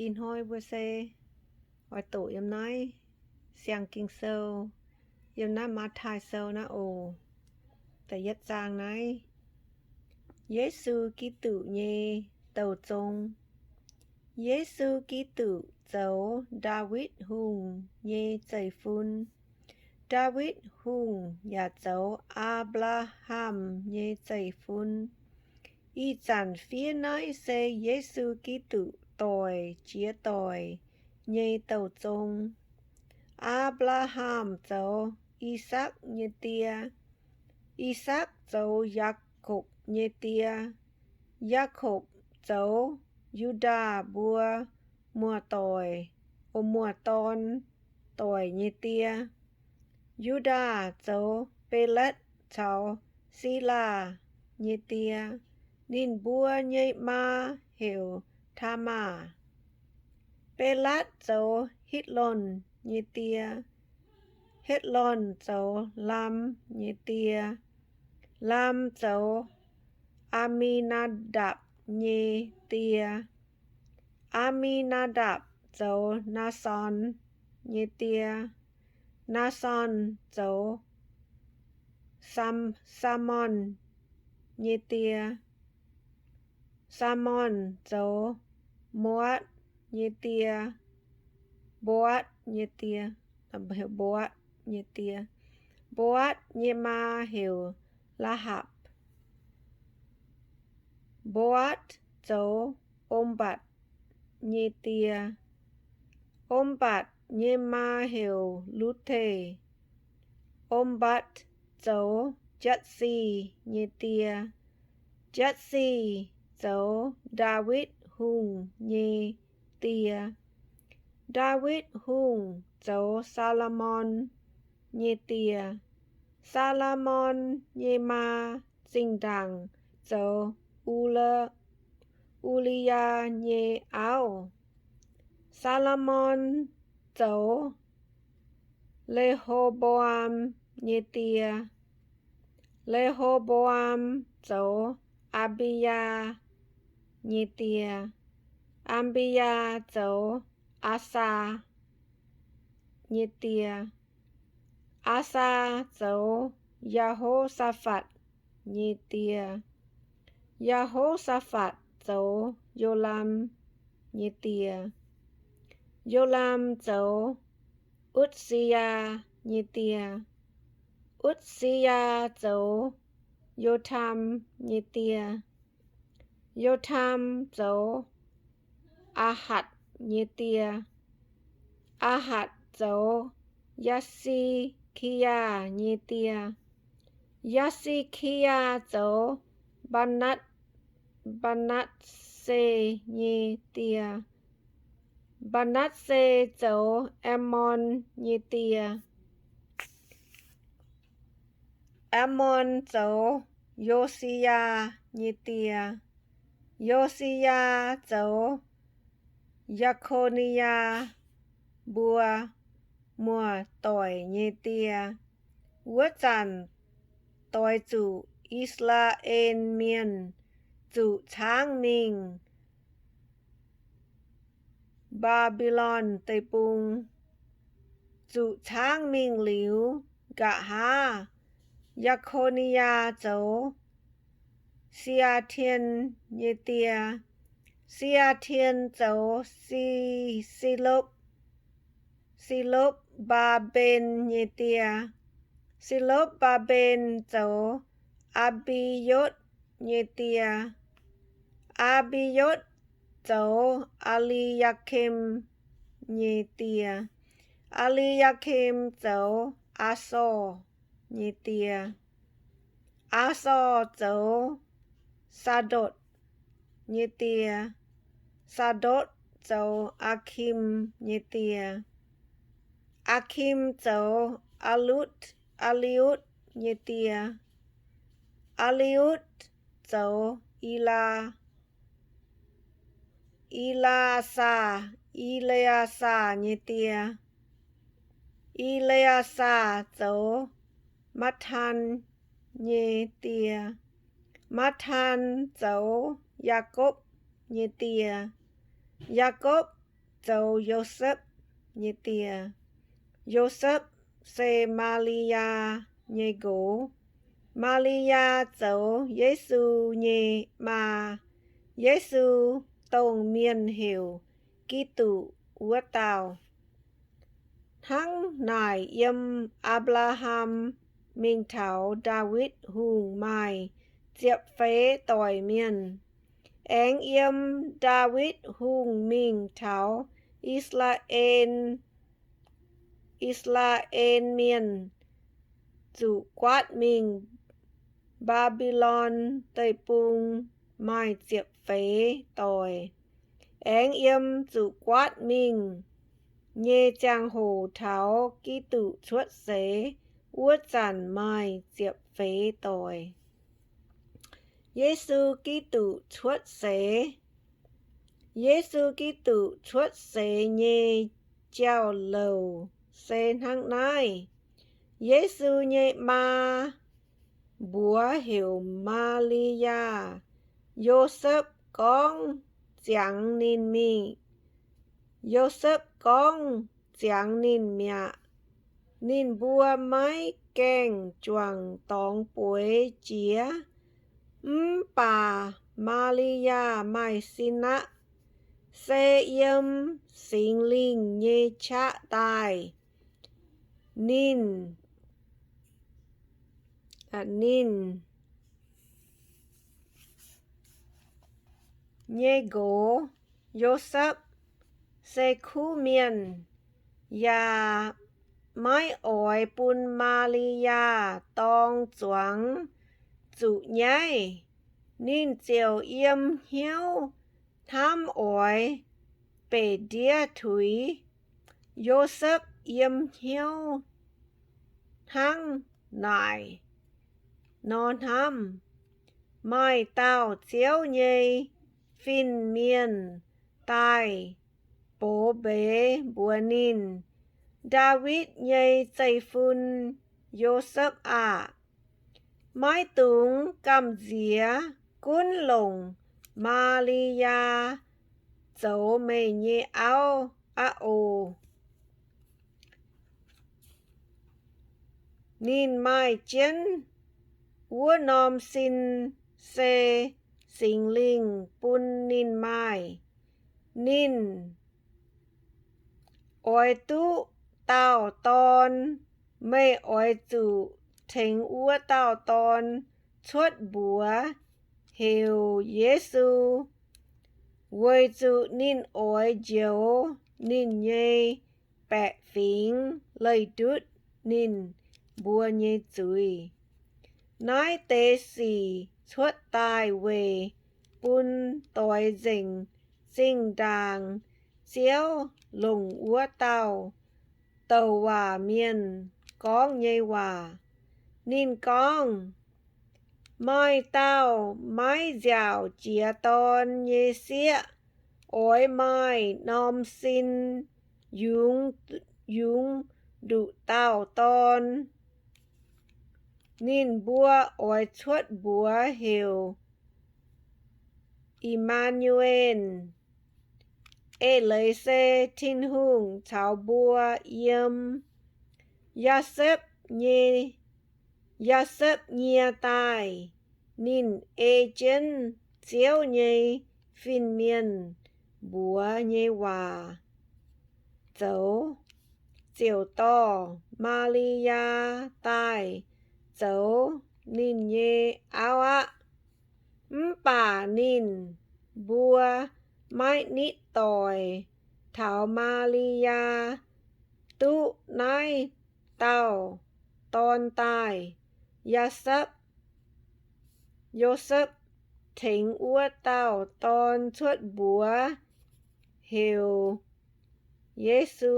Ih hnoi mbuo se oix doqc yiem naaiv siang Ging-Sou, yiem naaiv Matv^taai Sou naaiv oc. Da'yietv zaang naaiv, Yesu Giduc nyei douh zong. Yesu Giduc zoux Ndaawitv Hungh nyei zeiv-fun. Ndaawitv Hungh yaac zoux Apc^laa^ham nyei zeiv-fun. Ih zanc fiev naaiv se Yesu Giduc doic jiex doic nyei douh zong. Apc^laa^ham zoux I^sakc nyei die. I^sakc zoux Yaakopv nyei die. Yaakopv zoux Yu^ndaa mbuo muoz-doic, o, muoz-dorn doic nyei die. Yu^ndaa zoux Beletv caux Silaa nyei die. Ninh mbuo nyei maa heuc Taamaa. Beletv zoux Hetv^lon nyei die. Hetv^lon zoux Laam nyei die. Laam zoux Aa^mi^naa^ndapc nyei die. Aa^mi^naa^ndapc zoux Naa^son nyei die. Naa^son zoux Saa^, Saa^laa^morn nyei die. Saa^laa^morn zoux Mbo^aatv nyei die. Mbo^aatv nyei die, Mbo^aatv nyei die. Mbo^aatv nyei maa heuc Laa^hapc. Mbo^aatv zoux Ombatc nyei die. Ombatc nyei maa heuc Lutv^te. Ombatc zoux Jatv^si nyei die. Jatv^si zoux Ndaawitv Hungh nyei die. Ndaawitv Hungh zoux Saa^laa^morn nyei die. Saa^laa^morn nyei maa zinh ndaangc zoux U^li, U^li^yaa nyei auv. Saa^laa^morn zoux Le^ho^mbo^am nyei die. Le^ho^mbo^am zoux Aa^mbi^yaa nyei die. Aa^mbi^yaa zoux Aasaa nyei die. Aasaa zoux Ye^ho^saa^fatv nyei die. Ye^ho^saa^fatv zoux Yolaam nyei die. Yolaam zoux Utv^si^yaa nyei die. Utv^si^yaa zoux Yotaam nyei die. Yotaam zoux Aahatc nyei die. Aahatc zoux Yaa^si^ki^yaa nyei die. Yaa^si^ki^yaa zoux Mbaa^natv, Mbaa^natv^se nyei die. Mbaa^natv^se zoux Aamon nyei die. Aamon zoux Yo^si^yaa nyei die. Yo^si^yaa zoux Ye^ko^ni^yaa mbuo muoz-doic nyei die. Wuov zanc doix zuqc I^saa^laa^en Mienh zuqc caangv mingh Mbaa^mbi^lon Deic-Bung. Zuqc caangv mingh liuz, nqa'haav Ye^ko^ni^yaa zoux Se^aa^tien nyei die. Se^aa^tien zoux Si, Silopv, Silopv^mbaa^mben nyei die. Silopv^mbaa^mben zoux Aa^mbi^yotv nyei die. Aa^mbi^yotv zoux E^li^yaa^kem nyei die. E^li^yaa^kem zoux Aasorh nyei die. Aasorh zoux Saa^ndotv nyei die. Saa^ndotv zoux Aa^kim nyei die. Aa^kim zoux Aa^lutv, Aa^li^utv nyei die. Aa^li^utv zoux Elaa, Elaa^saa, E^le^aa^saa nyei die. E^le^aa^saa zoux Matv^taan nyei die. Matv^taan zoux Yaakopv nyei die. Yaakopv zoux Yosepv nyei die. Yosepv se Maa^li^yaa nyei nqox. Maa^li^yaa zoux Yesu nyei maa. Yesu, dongh mienh heuc Giduc wuov dauh. Hnangv naaic yiem Apc^laa^ham mingh taux Ndaawitv Hungh maaih ziepc feix doic mienh, aengx yiem Ndaawitv Hungh mingh taux I^saa^laa^en, I^saa^laa^en Mienh zuqc guaatv mingh Mbaa^mbi^lon Deic-Bung maaih ziepc feix doic, aengx yiem zuqc guaatv mingh nyei ziangh hoc taux Giduc cuotv seix wuov zanc maaih ziepc feix doic. Yesu Giduc cuotv seix. Yesu Giduc cuotv seix nyei jauv-louc se hnangv naaiv. Yesu nyei maa mbuox heuc Maa^li^yaa. Yosepv gorngv ziangx ninh mingh. Yosepv gorngv ziangx ninh mi'aqv. Ninh mbuo maiv gaengh juangc dorngx bueix jiex. Mv baac Maa^li^yaa maaih sin aqv, se yiem Singx Lingh nyei qaqv daaih. Ninh, ninh nyei nqox, Yosepv, se kuv mienh, yaac maiv oix bun Maa^li^yaa dorng zuangx zuqc nyaiv. Ninh ziouc yiem hnyouv hnamv oix beic ndiev tuix. Yosepv yiem hnyouv hnangv naaic nor hnamv, Maaih dauh Ziouv nyei fin-mienh daaih box mbeix mbuox ninh, Ndaawitv nyei zeiv-fun, Yosepv aah! Maiv dungx gamh nziex, gunv longc Maa^li^yaa zoux meih nyei auv aqv oc. Ninh maaih jienv wuov norm sin se Singx Lingh bun ninh maaih. Ninh oix duqv dauh dorn. Meih oix zuqc tengx wuov dauh dorn cuotv mbuox heuc Yesu, weic zuqc ninh oix njoux ninh nyei baeqc fingx leih ndutv ninh mbuo nyei zuiz. Naaiv deix sic cuotv daaih weic bun doix nzengc zinh ndaangc Ziouv longc wuov dauh douc waac mienh gorngv nyei waac. Ninh gorngv, Maaih dauh maiv nziaauc jiez dorn nyei sieqv oix maaih norm sin yungz, yungz nduqc dauh dorn. Ninh mbuo oix cuotv mbuox heuc I^maa^nu^en. Eix leiz se Tin-Hungh caux mbuo yiem. Yosepv nyei, Yosepv nyie daaih, ninh ei jienv Ziouv nyei fin-mienh mbuox nyei waac zoux, ziouc dorh Maa^li^yaa daaih zoux ninh nyei auv aqv. Mv baac ninh mbuo maiv nitv doic taux Maa^li^yaa duqv naaiv dauh dorn daaih. Yosepv, Yosepv tengx wuov dauh dorn cuotv mbuox heuc Yesu.